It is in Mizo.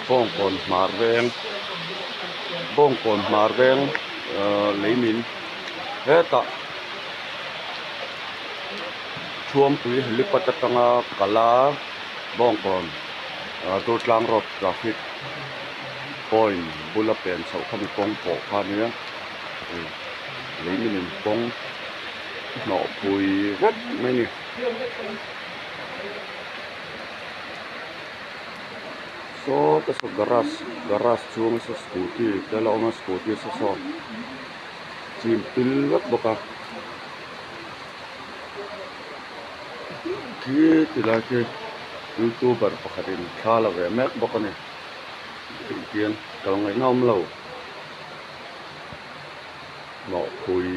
Bawngkawn hmar veng Bawngkawn hmar veng ahh leimin hetah Thuampui helipad atanga kala Bawngkawn ahh Durtlang road traffic point bula pen chhoh kha mi kawng pawh kha ania leimin in kawng hnawh phui vek mai a ni. Saw te saw garage garage chhunga saw scooty te la awm a scooty saw saw chim pil vek bawk a khi ti lai khi youtuber pakhatin thla la ve mek bawk a ni tih hian kal ngaihna awm lo hnawh phui